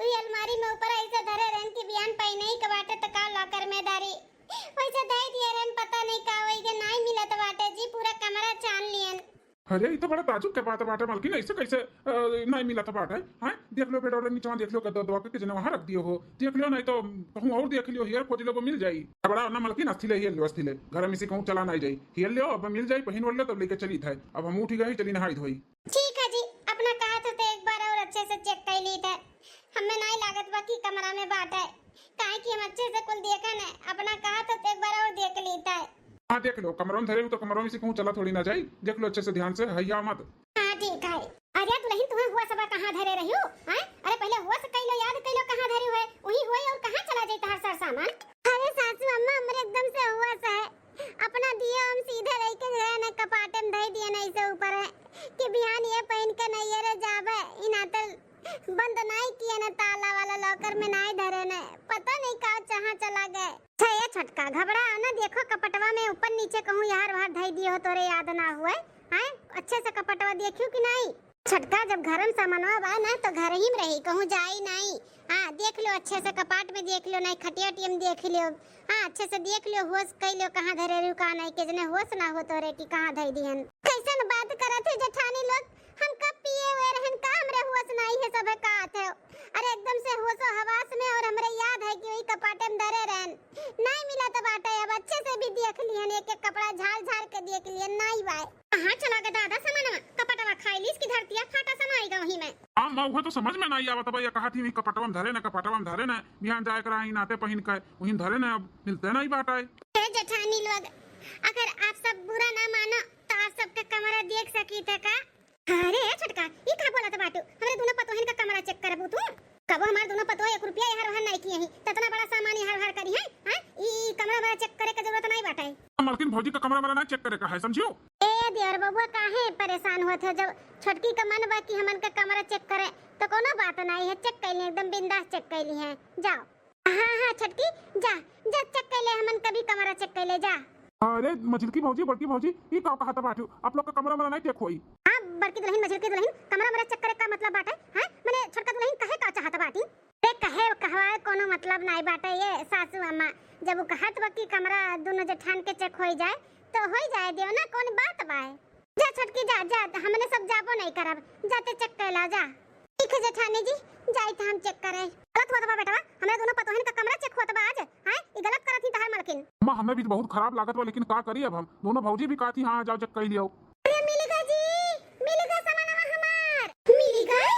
उई अलमारी में ऊपर ऐसे धरे रहन कि बिहान पहिने ही के बाटे त का locker में डारी। वैसे दे दिए रहन, पता नहीं का होई के नहीं मिलत बाटे जी, पूरा कमरा छान लियन। अरे, ई तो बड़ा ताजुब के बात बाटे मलकिन, ऐसे कैसे, अ, नहीं मिलत बाटे? हैं? देख लो बेड और नीचवा देख लो, गद्दा उद्दा के जने वहाँ रख दियो हो। देख लो, नहीं तो कहूँ और देख लियो, हियर खोज लो, वो मिल जाई। बड़ा ना मलकिन, अस्थि ले, हियर लियो, अस्थि ले। घर में से कहूँ चला नहीं जाई। हियर लियो, अब मिल जाई, पहिन ओढ़ लियो, तब लेके चली था। अब हम उठी गई, चली नहाई धोई। ठीक है जी, अपना कहा तो, तो एक बार और अच्छे से check कर ली था। हमें नहीं लागत बा कि कमरा में बाटे, काहे कि हम अच्छे से कुल देखा न, अपना कहा तो, तो एक बार और देख ली था। हाँ, देख लो, कमरों में धरे हो तो कमरों में से कहूँ चला थोड़ी ना जाई। देख लो अच्छे से, ध्यान से, हैया मत। हाँ, ठीक है। अरे दुल्हन, तुम्हें हुआ सबा कहाँ धरे रही हो? हैं? अरे पहिले हुआ से कई लो, याद कई लो कहाँ धरे हुए, वही हुए और कहाँ चला जाई तहार सर सामान? अरे सासू अम्मा, हमरे एकदम से हुआ से है। अपना दियो हम सीधे रह के गए न, कपाटे में धई दिए न, ऐसे ऊपर है कि बिहान ये पहिन के नैहरे जाबे, इनाते बंद तो नाई किए न, ताला वाला लॉकर में नाई धरे न, पता नहीं का कहाँ चला गए। अच्छा ये छोटका, घबरा ना, देखो कपटवा में ऊपर नीचे कहूँ यार वार धई दियो हो, तोरे याद ना हुए। हैं, अच्छे से कपटवा देखियो कि नाई? छोटका, जब घर में सामानवा बा ना तो घर ही में रही, कहूँ जाई नाई। हाँ, देख लो अच्छे से, कपाट में देख लो, नाई खटिया उटिया में देख लो। हाँ, अच्छे से देख लो, होश कई लो कहाँ धरे रहू, कहाँ नाई, के जने होश ना हो तोरे कि कहाँ धई दिहन। कैसन बात करत है जेठानी लोग, हम कब पिए हुए रहन का, हमरे होश नाई है, सब का आत है। अरे एकदम से होशो हवास में, और हमरे याद है कि वही कपाटे में धरे रहन, नाई मिलत बाटे। अब अच्छे से भी देख लिहन, एक एक कपड़ा झाड़ झाड़ के देख लिहन, नाई बाय। कहाँ चला गए दादा सामानवा? कपटवा खाई लीस कि धरतिया फाटा समाई गए वही में। हाँ माँ, उहे तो समझ में नाई आवत बा, ये कहा थी वही कपटवा में धरे न, कपटवा में धरे न, बिहान जाए करा ही नाते पहिन के वही धरे न, अब मिलते नाई बाटे। ए जेठानी लोग, अगर आप सब बुरा ना मानो तो आप सबके कमरा देख सकी थे का? अरे छोटका, ई का बोलत बाटू? हमरे दोनों पतोहिन का कमरा चेक करबू तू? कबो हमार दोनों पतोह एक रुपया यहाँ रहन नाई किए ही, ततना बड़ा सामान यहाँ रहन करी है? हाँ? ई, ई कमरा हमारा चेक करे के जरूरत नाई बाटे। मलकिन, भौजी का कमरा हमारा ना चेक करे का है, समझियो? ए देवर बबुआ, काहे परेशान होत हो? जब छोटकी का मन बा कि हमन का कमरा चेक करे, तो कोनो बात नाई है, चेक कैली, एकदम बिंदास चेक कैली है। जाओ। हाँ, हाँ, छोटकी, जा, जा, चेक कर ले, हमन कभी कमरा चेक कर ले, जा। अरे, मझिलकी भौजी, बड़की भौजी, ई का कहत बाटू? आप लोग का कमरा मरा नहीं चेक होई? हाँ, बड़की दुल्हन, मझिलकी दुल्हन, कमरा मरा चेक करे का मतलब बाटे? हाँ, मने छोटका दुल्हन कहे का चाहत बाटी? अरे, कहे, कहवा कोनो मतलब नाई बाटे ये सासू अम्मा। जब वो कहत बा कि कमरा दोनों जेठान के चेक होई जाए, तो होई जाए दियो ना, कौन बात बा? जा छोटकी जा, जा, हमने सब जाबो नहीं करब, जाते चेक कर ला, जा। ठीक है जेठानी जी, जाई त हम चेक करे। गलत होत बा बेटवा, हमरे दोनों पतोहन का कमरा चेक होत बा आज, हैं? ई गलत करत ही तहार मलकिन। अम्मा, हमें भी बहुत खराब लागत बा, लेकिन का करी अब हम? दोनों भौजी भी कहती, हाँ, जाओ चेक कर लियो। अरे मिल गए जी, मिल गए सामानवा हमार, मिल गए।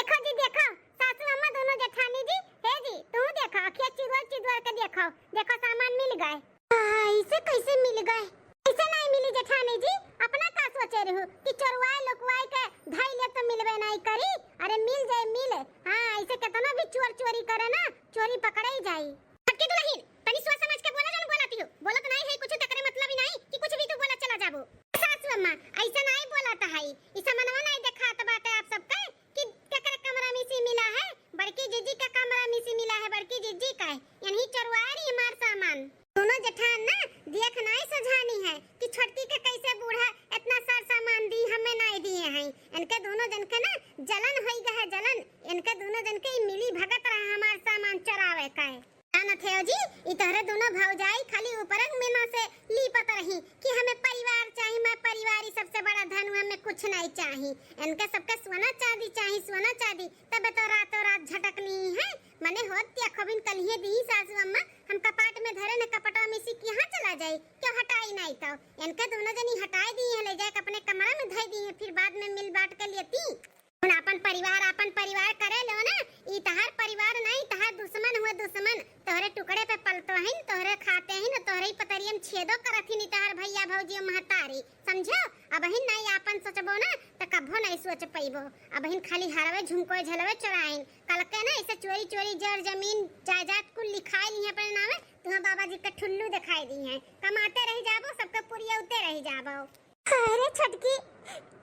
देखो जी देखो, सासू अम्मा दोनों जेठानी जी, हे जी, तू देखो, अखिया चिदवर चिदवर के देखो, देखो सामान मिल गए। आ, इसे कैसे मिल गए? इसे नहीं मिली जेठानी जी, अपना का सोचे रहू कि चोरवाए लुकवाए के धई ले तो मिलबे नहीं करी। अरे मिल जाए मिले, हाँ, इसे कितना भी चोर चोरी करे ना, चोरी पकड़े ही जाई। छोटकी दुल्हन, तनी सोच समझ के बोला, जन बोला पियो, बोलत नहीं है कुछ, तकरे मतलब ही नहीं कि कुछ भी तू बोला चला जाबो। सासू अम्मा, ऐसा नहीं बोला था है, ई सामानवा नहीं देखात बाटे आप सबके कि केकरे कमरा में से मिला है, बड़की जीजी का कमरा में से मिला है, बड़की जीजी का है, यही चोरवाए रही हमार सामान। दोनों जेठान ना देख नाई सझानी है कि छोटकी के कैसे बूढ़ा इतना सार सामान दी, हमें नाई दिए हैं। इनके दोनों जन के ना जलन होई गए है, जलन। इनके दोनों जन के ई मिली भगत रहा हमार सामान चोरावे का है। जानत है जी, ई तोहरे दोनों भौजाई खाली ऊपर में ना से लीपत रही कि हमें परिवार चाही, मैं परिवार ही सबसे बड़ा धन हूँ, हमें कुछ नहीं चाही। इनके सबके सोना चांदी चाही, सोना चांदी, तब तो रातों रात झटकनी है। मने होत या खबिन कलिए दी सासू अम्मा, हम कपाट में धरे न कपटवा में से कहाँ चला जाई, क्यों हटाई नहीं तो। इनके दोनों जनी हटाई दी है, ले जाए के अपने कमरा में धई दी है, फिर बाद में मिल बांट के लेती। हुन आपन परिवार, आपन परिवार करे लो ना, ई तहार परिवार नहीं, तहार दुश्मन हुए दुश्मन। तोहरे टुकड़े पे पलतो हिन, तोहरे खाते हिन, तोहरे ही पतरियम छेदो करत हिन, ई तहार भैया भौजी महतारी। समझो, अबहिन नाई आपन सोचबो ना, त कभो नाई सोच पइबो। अबहिन खाली हरवे झुमको झलवे चोराइन। कल के ना इसे चोरी चोरी जर जमीन जायदाद कुल लिखाई ली है अपने नामे, तुहाँ बाबा जी के ठुल्लू दिखाई दी है। कमाते रह जाबो, सबके पुरियौते रह जाबो। अरे छोटकी,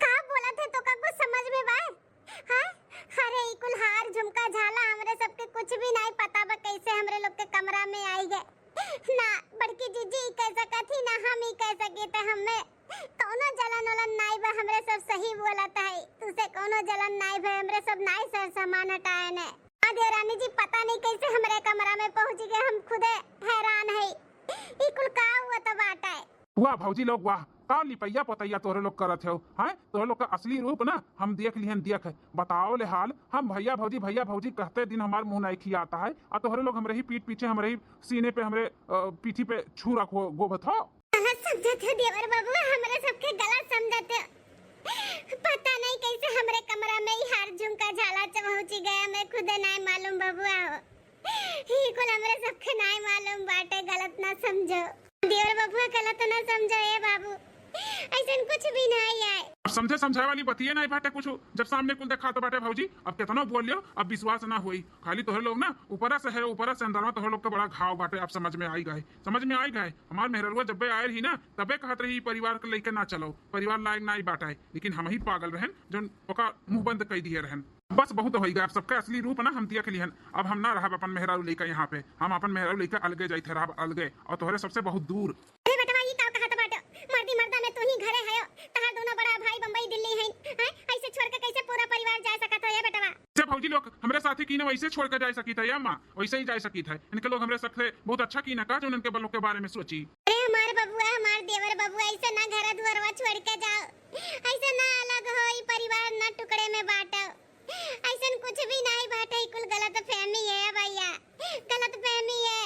का बोलत है, तो का कुछ समझ में बा? हाँ? अरे ई कुल हार झुमका झाला हमरे सबके कुछ भी नाई पता बा, कैसे हमरे लोग के कमरा में आई गए। ना बड़की जीजी ई कह सकत ही, ना हम ई कह सकी, त हमें कौनो जलन उलन नाई बा, हमरे सब सही बोलत है, तुसे कौनो जलन नाई बा, हमरे सब नाई सर सामान हटाए ने। हाँ देवरानी जी, पता नहीं कैसे हमरे कमरा में पहुँच गए, हम खुदे हैरान है, ई कुल का हुआ तो बात है। वाह भौजी लोग वाह, का लिपैया पोतैया तोहरे लोग करत हो, हैं? तोहरे लोग का असली रूप ना हम देख लिहन, देख। बताओ ले हाल, हम भैया भौजी, भैया भौजी कहते दिन हमार मुंह नहीं खियाता है, और तोहरे लोग हमरे ही पीठ पीछे, हमरे ही सीने पे, हमरे, अ, पीठी पे छुरा खो-, गोभत हो। गलत समझत हो देवर बाबू, हमरे सबके गलत समझत हो। पता नहीं कैसे हमरे कमरा में ही हार झुमका झाला पहुँची गया, मैं खुदे नहीं मालूम बबुआ हो। ई कुल हमरे सबके नाई मालूम बाटे, गलत ना समझो। देवर बबुआ गलत ना समझो ए बाबू, ऐसन कुछ भी नाई आए। अब समझे समझाए वाली बतिये नाई बाटे कुछ, जब सामने कुल देखात बाटे भौजी। अब केतनो बोल लियो, अब विश्वास ना होई। खाली तोहरे लोग ना ऊपरा से है, ऊपरा से अंदरवा तोहरे लोग के बड़ा घाव बाटे। अब समझ में आई गए, समझ में आई गए। हमार मेहररुआ जब्बे आए रही ना, तबे कहत रही, "ई परिवार के लइके ना चलो, परिवार लायक नाई बाटे।" लेकिन हम ही पागल रहन, जौन ओका मुंह बंद कई दिए रहन। बस बहुत होइगा, अब सबके असली रूप ना हम देख लिहन। अब हम ना रहब अपन मेहरारू लइका यहाँ पे, हम अपन मेहरारू लइका अलगे जाइत है, रहब अलगे, और तोहरे सबसे बहुत दूर। अरे बेटवा, ई का कहत बाटे? मर्दी मर्दा में तू ही घरे हयो, तहार दोनों बड़ा भाई बम्बई दिल्ली हैं, हैं? ऐसे छोड़ के कैसे पूरा परिवार जा सकत है ये बेटवा? जब भौजी लोग हमरे साथे की ना वैसे छोड़ के जा सकी था या माँ, वैसे ही जा सकी था। इनके लोग हमरे साथे बहुत अच्छा की ना का जो उनके बलों के बारे में सोची। अरे हमार बबुआ, हमार देवर बबुआ, ऐसे ना घर दुआरवा छोड़ के जाओ, ऐसे ना अलग हो, ई परिवार ना टुकड़े में बांटो, ऐसन कुछ भी नहीं बाटे, ई कुल गलत फहमी है भैया, गलत फहमी है।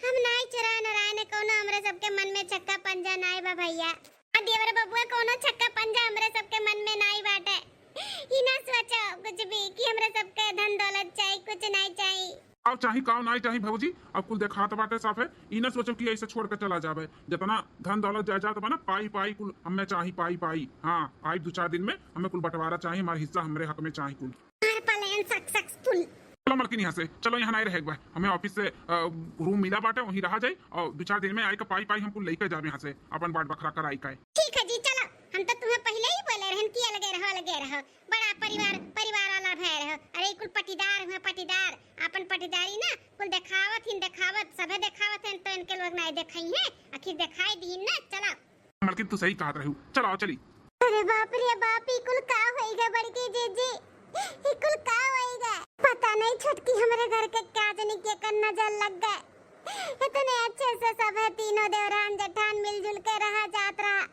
हम नाई चुराए नराए ने कौनो हमरे सबके मन में छक्का पंजा नाई बा भैया। आ देवर बबुआ, कौनो छक्का पंजा हमरे सबके मन में नाई बाटे। ई ना सोचो कुछ भी कि हमरे सबके धन दौलत चाही, कुछ नाई चाही। काव चाही, काव नाई चाही भौजी, अब कुल देखात बाटे साफे। ई ना सोचो कि ऐसे छोड़ के चला जाबे। जितना धन दौलत जायदाद बा ना, पाई पाई कुल हमें चाही, पाई पाई। हाँ, आई दो चार दिन में हमें कुल बंटवारा चाही, हमार हिस्सा हमरे हक में चाही कुल। हमार plan successful। चलो मलकिन, यहाँ से चलो, यहाँ नहीं रहे एक बार। हमें office से, अ, room मिला बाटे, वहीं रहा जाए और दो चार दिन में आए के पाई पाई हम कुल लेके जाबे यहाँ से, अपन बाट बखरा कराई का। ठीक है जी, चलो, हम तो तुम्हें पहले ही बोले रहन कि अलगे रहो, अलगे रहो, बड़ा परिवार, परिवार वाला भय रहो। अरे कुल पटीदार हुए, पटीदार, अपन पटीदारी ना कुल देखावत ही देखावत, सभे देखावत हैं, तो इनके लोग नहीं देखाई हैं, आखिर देखाई दी ना। चलो। मलकिन, तू सही कहत रहू। चल, आओ, चली। अरे बाप रे बाप, ई कुल का होइगा बड़की जीजी? ई कुल का होइगा? पता नहीं छोटकी हमरे घर के का जानी केकर नजर लग गए। इतने अच्छे से सब है, तीनों देवरान जेठान मिलजुल के रहा जात रहा।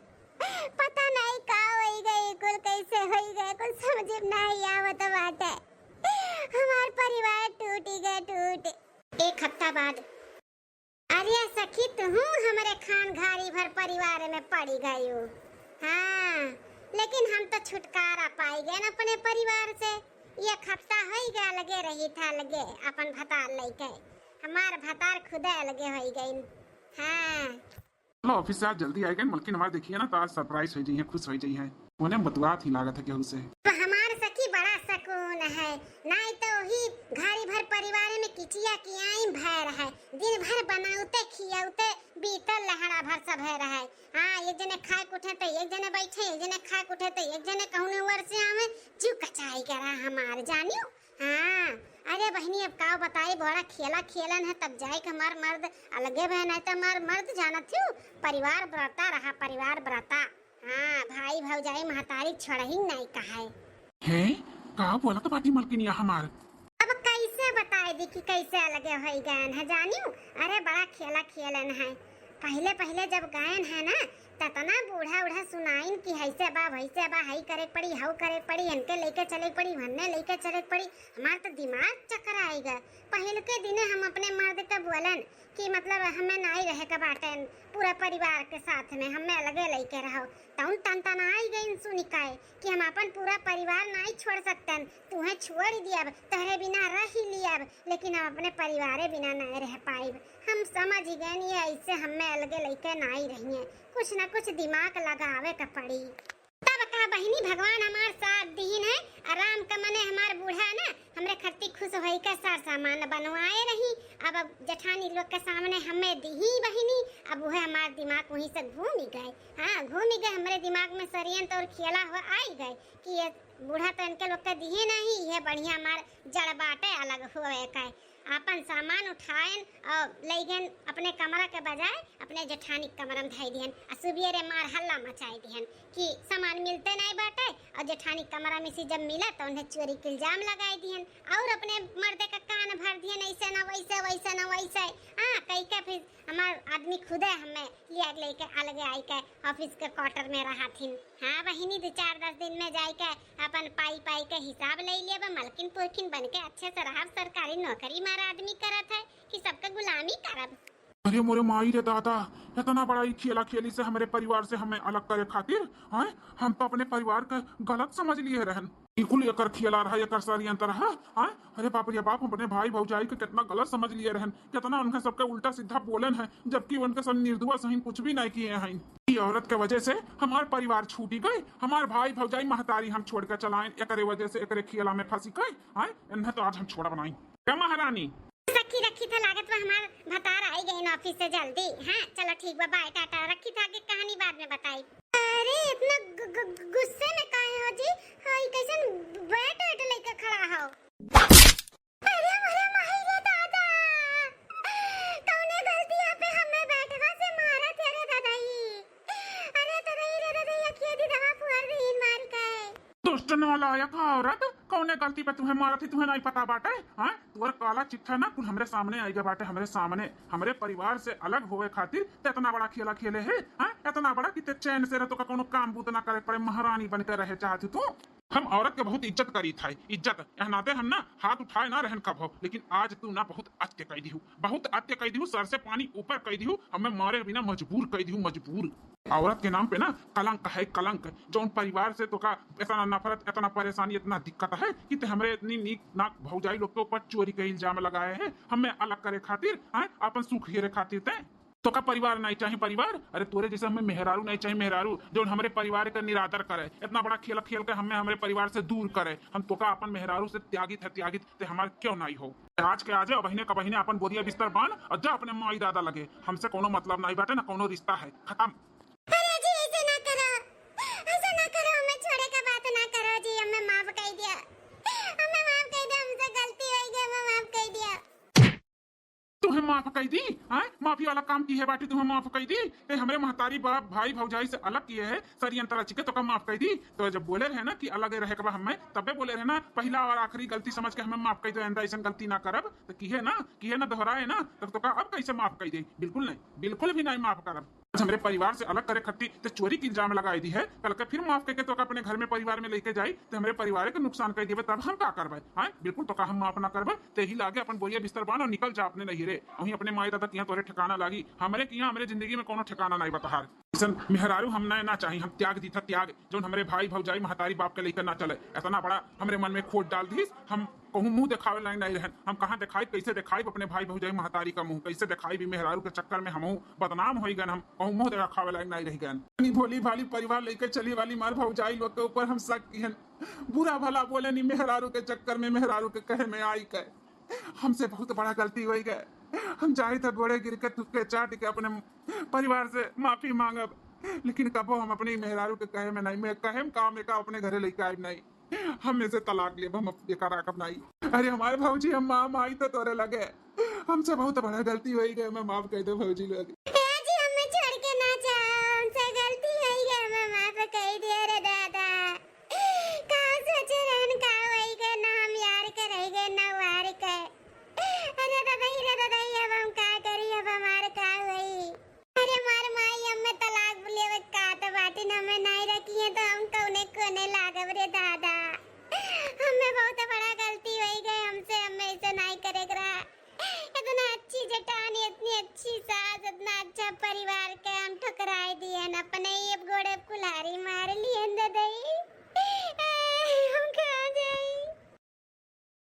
पता नहीं का होइगा, ई कुल कैसे होइगा, कुछ समझ में नहीं आवत बाटे। हमार परिवार टूटी गए, टूट। एक हफ्ता बाद। अरे सखी, तुहूँ हमरे खान घारी भर परिवार में पड़ी गयू। हाँ, लेकिन हम तो छुटकारा पाई गए न अपने परिवार से। एक हफ्ता होई गया अलगे रही था, अलगे अपन भतार लइके। हमार भतार खुदे अलगे होई गइन। हाँ। चलो, office से आज जल्दी आए गए, मलकिन हमार देखिए ना, तो आज surprise हो जाइए, खुश हो जाइए। उन्हें बतुआत ही लागत है केहू से। तो हमार सखी बड़ा सकून है, नाई तो ही घारी भर परिवार में किचिया कियाई भय रहे, दिन भर बनाउते खियाउते बीतल लहड़ा भर सब है रहे। हाँ, एक जने खाए के उठे तो एक जने बैठे, एक जने खाए के उठे तो एक जने कहूँ ओर से आवे, जीव कचाई करा हमार जानियो। हाँ, अरे बहिनी, अब का बताई, बड़ा खेला खेलन है, तब जाए के हमार मर्द अलगे भय, नहीं तो हमार मर्द जानत हूँ, परिवार व्रता रहा, परिवार व्रता। हाँ, भाई भौजाई महतारी छोड़ही नहीं कहे। हैं? का बोलत बाटी मलकिनिया हमार? अब कैसे बताए दी कि कैसे अलगे होई गयन है जानियो? अरे बड़ा खेला खेलन है। पहले पहले जब गयन है ना, ततना बूढ़ा उढ़ा सुनाइन कि हैसे बा, वैसे बा, हई करे पड़ी, हऊ करे पड़ी, इनके लेके चले पड़ी, भन्ने लेके चले पड़ी। हमार तो दिमाग चक्कर आएगा। पहल के दिने हम अपने मर्द के बोलन कि मतलब हमें नाई रहे के बाटे पूरा परिवार के साथ में, हमें अलगे लेके रहो। तउन तन तन आई गइन सुनी काए कि हम अपन पूरा परिवार नाई छोड़ सकतन, तुहें छोड़ दियब, तोहरे बिना रह ही लियब, लेकिन हम अपने परिवारे बिना नाई रह पाइब। हम समझ गए ये ऐसे हमें अलगे लेके नाई रहिए, कुछ ना कुछ दिमाग लगावे के पड़ी। तब का बहिनी, भगवान हमार साथ दिहिन है, आराम का मने हमार बूढ़ा ना हमरे खरती खुश होई के सार सामान बनवाए रही। अब, अब जेठानी लोग के सामने हमें दिही बहिनी, अब वह हमार दिमाग वहीं से घूम ही गए। हाँ, घूम ही गए हमरे दिमाग में षड्यंत्र और खेला हो आई गए कि ये बूढ़ा तो इनके लोग के दिहे नहीं, ये बढ़िया हमार जड़ बाटे अलग होए का। आपन सामान उठाएन और लइ गएन अपने कमरा के बजाय अपने जेठानी के कमरा में धइ दिहन। आ सुबेरे मार हल्ला मचाइ दिहन कि सामान मिलते नाई बाटे और जेठानी के कमरा में से जब मिला तो उन्हें चोरी के इल्जाम लगाइ दिहन और अपने मर्दे का कान भर दिहन, ऐसे ना वैसे, वैसे ना वैसे। हाँ, कहि के फिर हमार आदमी खुदे हमें लिया के लेके अलगे आई के office के quarter में रहथिन। हाँ बहिनी, दो चार दस दिन में जाए के अपन पाई पाई के हिसाब ले लेबे, मलकिन पुरखिन बन के अच्छे से रहब, सरकारी नौकरी मार आदमी करत है कि सबके गुलामी करब। अरे मोरे माई रे दादा, इतना बड़ा ई खेला खेली से हमरे परिवार से हमें अलग करे खातिर, हैं? हम तो अपने परिवार के गलत समझ लिए रहन। ई कुल एकर खेला रहा, एकर षड्यंत्र रहा, हैं? अरे बाप रे बाप, हम अपने भाई भौजाई के कितना गलत समझ लिए रहन, कितना उनके सबके उल्टा सीधा बोलन है, जबकि उनके सब निर्दोष हैं, कुछ भी नहीं किए हैं। ई औरत के वजह से हमार परिवार छूटी गए, हमार भाई भौजाई महतारी हम छोड़ के चलाएं, एकरे वजह से, एकरे खेला में फंसी गए, हैं? इन्हें तो आज हम छोड़ा बनाई। क्या महारानी? सखी रखी था, लागत बा हमार भतार आई गए office से जल्दी। हाँ, चलो ठीक बा, bye, टाटा। रखी था, आगे कहानी बाद में बताई। अरे, इतना गु-, गु-, गु-, गुस्से में काहे जी, हाँ, ई कैसन बैठ, बैठ लेके खड़ा हो? अरे, अरे, माई रे दादा, कौने गलतिया पे हमें बैठवा से मारत है रे दादाई? अरे दादाई रे दादाई, अखिए दी दवा फुहर दीन मार के। दुष्ट नालायक औरत, कौने गलती पे तुम्हें मारत ही, तुम्हें नहीं पता बाटे? हाँ, तोर काला चिट्ठा ना कुल हमरे सामने आइगा बाटे, हमरे सामने। हमरे परिवार से अलग होवे खातिर ते इतना बड़ा खेला खेले है, हाँ? इतना बड़ा कि ते चैन से रह, तोका कोनो काम बूत ना करे पड़े, महारानी बन के रहे चाहत तू। हम औरत के बहुत इज्जत करीत है, इज्जत। यह नाते हम ना हाथ उठाए ना रहन कभो, लेकिन आज तू ना बहुत अत्य कह दिहू, बहुत अत्य कह दिहू, सर से पानी ऊपर कह दिहू, हमें मारे बिना मजबूर कह दिहू, मजबूर। औरत के नाम पे ना कलंक है, कलंक। जौन परिवार से तोका इतना नफरत, इतना परेशानी, इतना दिक्कत है कि ते हमरे इतनी नीक नाक भौजाई लोग के ऊपर चोरी के इल्जाम लगाए है, हमें अलग करे खातिर, हैं, अपन सुख हेरे खातिर। ते तोका परिवार नहीं चाही, परिवार? अरे तोरे जैसे हमें मेहरारू नहीं चाही, मेहरारू, जौन हमरे परिवार का निरादर करे, इतना बड़ा खेल खेल के हमें हमरे परिवार से दूर करे। हम तोका अपन मेहरारू से त्यागित है, त्यागित। ते हमार क्यों नहीं हो? आज के आजे, अबहिने कबहिने अपन बोरिया बिस्तर बांध और जा अपने माई दादा लगे। हमसे कोनो मतलब नहीं बाटे, ना कोनो रिश्ता है, खत्म। अरे जी, ऐसे ना करो, ऐसे ना करो, हमें छोड़े का बात ना करो जी, हमें माफ कर दिया, हमें माफ कर दिया, हमसे गलती हो गई, हमें माफ कर दिया। तुम्हें माफ कर दी? हाँ, माफी वाला काम किहे बाटी, तुम्हें माफ कर दी? ते हमरे महतारी बाप, भाई भौजाई से अलग किहे है, षड्यंत्र रच के तोका माफ कर दी। तो जब बोले रहे ना कि अलग रहे के बा हमें, तबे बोले रहे ना, पहला और आखिरी गलती समझ के हमें माफ कर दो, आइंदा ऐसन गलती ना करब। तो किहे ना, किहे ना, दोहराए ना, तब तोका अब कैसे माफ कर दे? बिल्कुल नहीं, बिल्कुल भी नहीं माफ करब। आज हमरे परिवार से अलग करे खत्ती ते चोरी के इल्जाम लगाई दी है, कल के फिर माफ करके तोका अपने घर में, परिवार में लेके जाई, ते हमरे परिवार के नुकसान कर देबे, तब हम का करबे? हाँ, बिल्कुल तोका हम माफ ना करबे। ते ही लागे अपन बोरिया बिस्तर बांध और निकल जा अपने नहिरे। वहीं अपने माई दादा के यहाँ तोरे ठिकाना लागी, हमरे के यहाँ, हमरे जिंदगी में कोनो ठिकाना नहीं बतहार। ऐसन मेहरारू हम ना, ना चाही, हम त्याग दी था, त्याग। जौन हमरे भाई भौजाई महतारी बाप के लेकर ना चले, इतना बड़ा हमरे मन में खोट डाल दीस। हम कहूँ मुंह देखावे लायक नहीं रहन, हम कहाँ देखाई, कैसे देखाई अपने भाई भौजाई महतारी का मुंह, कैसे देखाई भी? मेहरारू के चक्कर में हमहू बदनाम हो गए, हम कहूँ मुंह देखावे लायक नहीं रह गए। इतनी भोली भाली परिवार लेकर चली वाली मार भौजाई लोग के ऊपर हम शक किहन, बुरा भला बोले नी मेहरारू के चक्कर में, मेहरारू के कहे में आई के। हमसे बहुत बड़ा गलती हो गए। हम जाए थे गोड़े गिर के, थुक के, चाट के अपने परिवार से माफी मांगब, लेकिन कबो हम अपनी मेहरारू के कहे में नहीं, मैं कहे में काम एका अपने घरे लेके आइब नहीं। हम एसे तलाक लेब, हम एका राखब नहीं। अरे हमारे भौजी, हम माँ माई तो तोरे लगे, हमसे बहुत बड़ा गलती हो गए, हमें माफ कर दो भौजी लोग। ए जी, हमें छोड़ के ना जाओ, हमसे गलती हो गई, हमें माफ कर दिया रे दादा। का सोचे रहन, का होई गए, ना हम यार के रह गए, ना वार के। अरे दादा, रे दादा, अब हम का करी, अब हमार का होई? अरे हमार माई हमें तलाक लेवे का तो बाटिन, हमें नहीं रखी है तो हम कौने कोने लागब रे दादा। हमें बहुत बड़ा गलती हो गई हमसे, हमें ऐसे नहीं करे के रहा। इतना अच्छी जेठानी, इतनी अच्छी सास, इतना अच्छा परिवार के हम ठुकराए दिए न, अपने ही अब गोड़े कुल्हाड़ी मार ली।